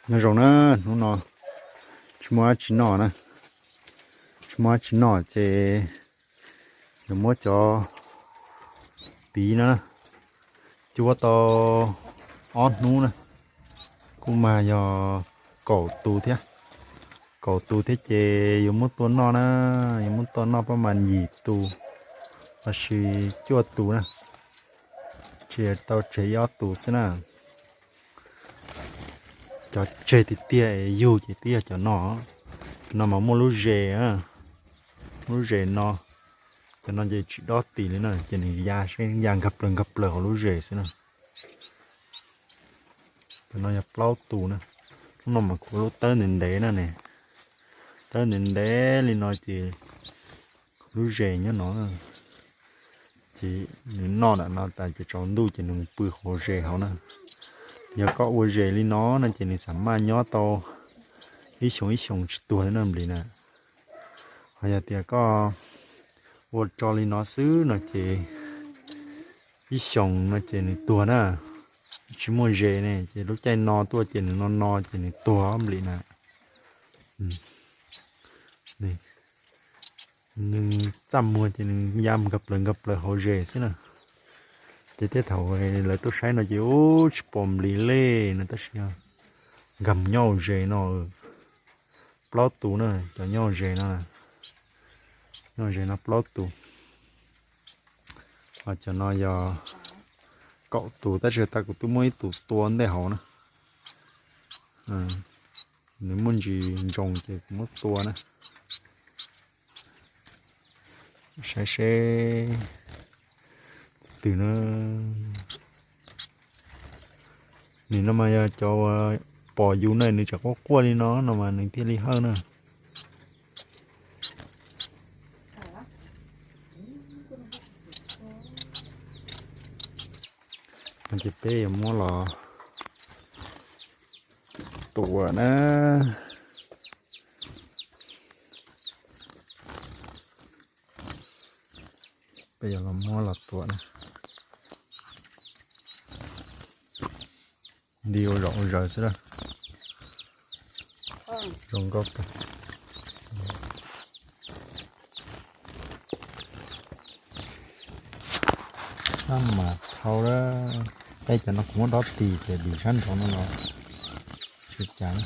Nyob zoo na, hnub no tsis muaj dab tsi noj na, tsis muaj dab tsi noj ces yuav muab cov piv no cuab tau ob hnub na, kuj mag yog kaum tus thiab, kaum tus thiab ces yuav muab tua noj na, yuav muab tua noj pab mas yim tus lossis cuaj tus na, tsis tau tseg ib ob tus xwb na. Cov tseg tiag tiag es yug ces twb yog cov no, cov no mas muaj lub zes, lub zes no, cov no ces tsis dob tis li na, ces nws ya seb ya nkag plaws nkag plaws hauv lub zes xwb na. Cov no yog plaub tus na, lub no mas kuv lub tawb ntev ntev na ne, tawb ntev ntev li no ces lub zes nyob no, ces nws noj nram no tas ces tsaus ntuj ces nws mus pw hauv zes hauv na. Yog koj ua zes li no no ces nws xam maj nyob tau ib xyoos ib xyoos tsis tuag li na nplis na. Ho yog tias koj ua tso li no xwb no ces ib xyoos no ces nws tuag na, tsis muaj zes ne, ces lub caij no tuaj ces nws no no ces nws tuag nplis na. Nws txaj muag ces nws ya nkag plaws nkag plaws hauv zes xwb na. Ces tej thaum lawv tuaj saib no ces ub tsis pom nplis li no tab sis nkag mus nyob hauv zes no, plaub tus na, cov nyob hauv zes no, nyob hauv zes no plaub tus. Ho cov no yog kaum tus tab sis tas kuv twb muab ib tus tua ntej hauv na. Nws muaj ntsis ntsoos ces kuv muab tua na. Saib seb twg na. Nim no mas yog cov uas pom yus na nws tseem quaj quaj li no no mas nws thiaj li hawj na. Ces peb yuav muab los tuam na. Peb yuav los muab los tuam na. Nti ua zom ua zaws xwb na. Zoo nkauj kawg. Sab mas thau lawm. Tej cov no kuv muab dob tis ces dim sab nraud no los tsis cas.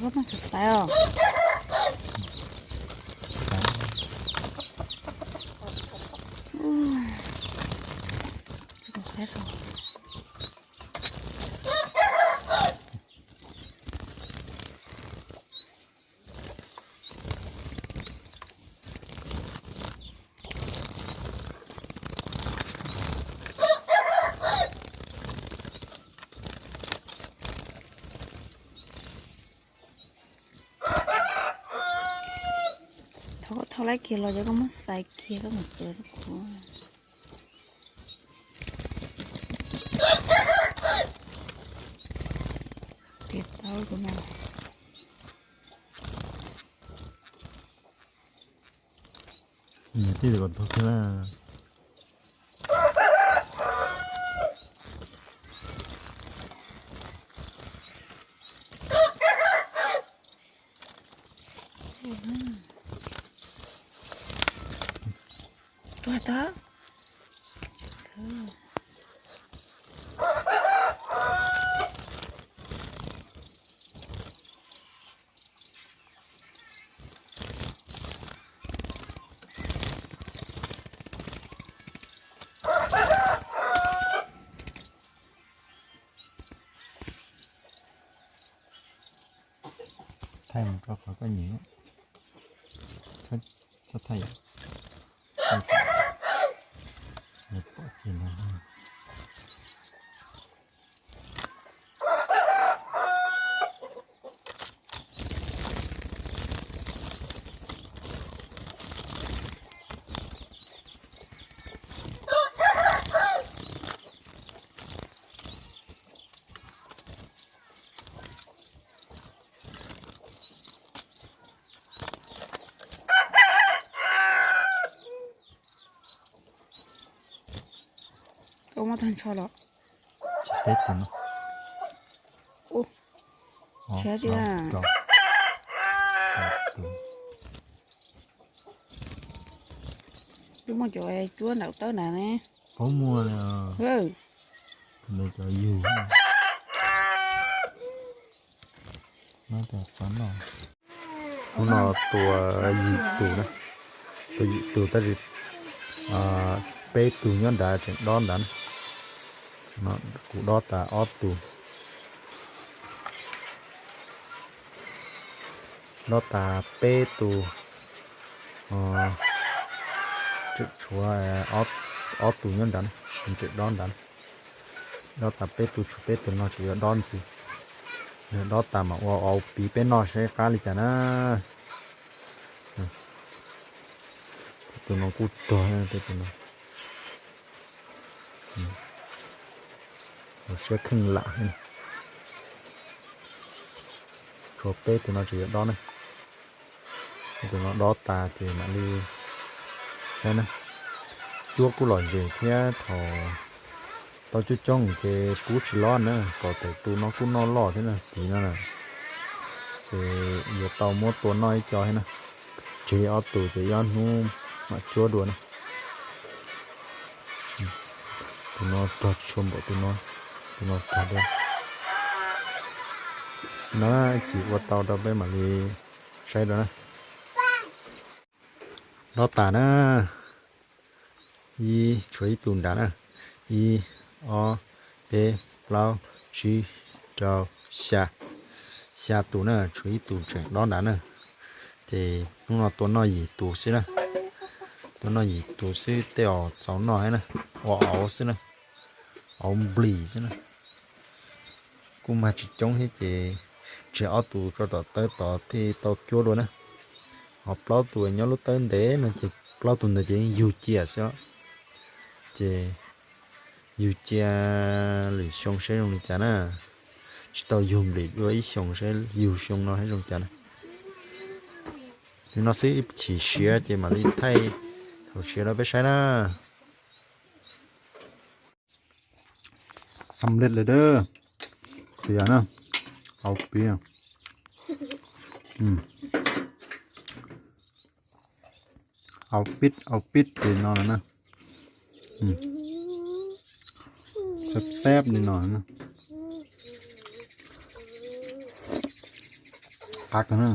Cov koj pheej xaiv xaiv os. Thauj, thauj laib kiag los cov koj muab xaiv kiag koj mus pw rau kuv. Tias tau kuv no. Nws tij kom tau thiab na. Tuag tag. Thaij mus rau qhov koj nyiam. Txhob thaij. Pom ces no. Ob tag ntsho los. Peb tus no. Ub, tshiab tiag. Twb muaj cov cuab nraum tawb ntawd ne. Paub muaj li. Tus ntawd cov yug. Hnub no tua yim tus na, tua yim tus tab sis peb tug nyob nrad tseem dob ntawd na. Kuv dob tas ob tug, dob tas peb tus, tseem tshuav ob tug nyob nrad, tseem dob ntawd. Dob tas peb tug, tshuav peb tug no tseem yuav dob ntxiv. Dob tas mas ua au piv peb noj saib qab li cas na. Tus no kuj tuag, tus no siab kheej lam. Tshuav peb tus no tseem yuav dob na. Tus no dob tas ces mam li saib na. Cuab kuj lom zem thiab, thaum tau cuab coob ces pub tsis loj na, kom tus no kuj noj loj thiab na, tiv no na. Ces yuav tau muab tua noj ib co thiab na. Tseg ob tus ces ib ob hnub mam cuab dua na. Tus no tuag tsis tshua npaum tus no, tus no tuag dua. No ib txhis ua tau rau peb mam li saib dua na. Dob tas na, ib tshuav ib tug nrad na, ib, ob, peb, plaub, tsib, rau, xya, xya tus na, tshuav ib tus tseem dob nrad na. Ces hnub no tua noj yim tus xwb na, tua noj yim tus xwb tej zaum txaus noj thiab na, ua auv xwb na, auv nplis xwb na. Kuj mag tsis coob thiab ces tseg ob tus tso tom tawb tod thiaj tau cuab dua na. Ho plaub tus nyob lub tawb ntev no ces plaub tus ntawd ces yeej yug cia xwb. Ces yug cia lwm xyoo saib zoo li cas na. Tsis tau yug nplis dua ib xyoos, saib yug xyoo no saib zoo cas na. Li no xwb, ib chim siav ces mam li thaij thaum siav rau peb saib na. Xam lej lawm dab. Tias na, au pib, au pib, au pib li no na. Xab xab li no na. Qab kawg na.